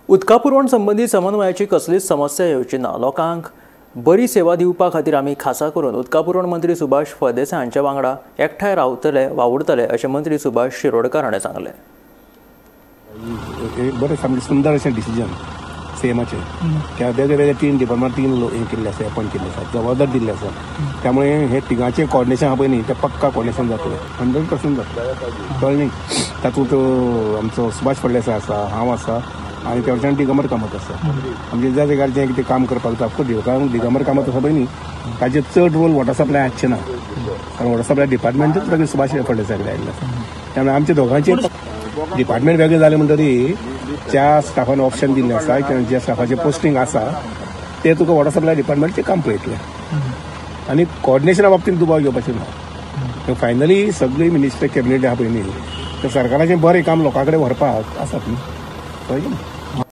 उदका पुरवण संबंदी समन्वयाची कसलीच समस्या येवची ना. लोकांक बरी सेवा दिवपा खातीर आमी खासा करून उदका पुरवण मंत्री सुभाष फळदेसाय हांच्या वांगडा एकठांय रावतले, वावुरतले अशें मंत्री सुभाष शिरोडकर हाणें सांगलें. बरें, सामकें सुंदर अशें डिसिजन सीएमाचें. त्या वेगळे वेगळे 3 डिपार्टमेंट 3 हें केल्ले आसा, अपॉयंट केल्ले आसा, जबाबदार दिल्ले आसा. त्यामुळे हे तिगांचें कॉर्डिनेशन आहा पळय न्ही, तें पक्का कॉर्डिनेशन जातलें, 100% जातलें. कळ्ळें न्ही? तातूंत आमचो सुभाष फळदेसाय आसा, हांव आसा आनी त्या वटेन दिगंबर कामत आसा. आमचे ज्या जाग्यार जें कितें काम करपाक जाता, ऑफकोर्स दिगंबर कामत आसा पळय न्ही, ताजेर चड रोल वॉटर सप्लाय आसचे ना, कारण वॉटर सप्लाय डिपार्टमेंटूच मागीर सुभाष फळदेसाय कडेन आयिल्लो आसा. त्यामुळे आमचे दोगांचे डिपार्टमेंट वेगळें जालें म्हणटरी ज्या स्टाफान ऑप्शन दिल्लें आसा किंवा ज्या स्टाफाचें पोस्टिंग आसा ते तुका वॉटर सप्लाय डिपार्टमेंटचें काम पळयतलें आनी कॉर्डिनेशना बाबतींत दुबाव घेवपाचें ना. फायनली सगळी मिनिस्टर कॅबिनेट आहा पळय न्ही, ते सरकाराचें बरें काम लोकां कडेन व्हरपाक आसात न्ही, कळ्ळें?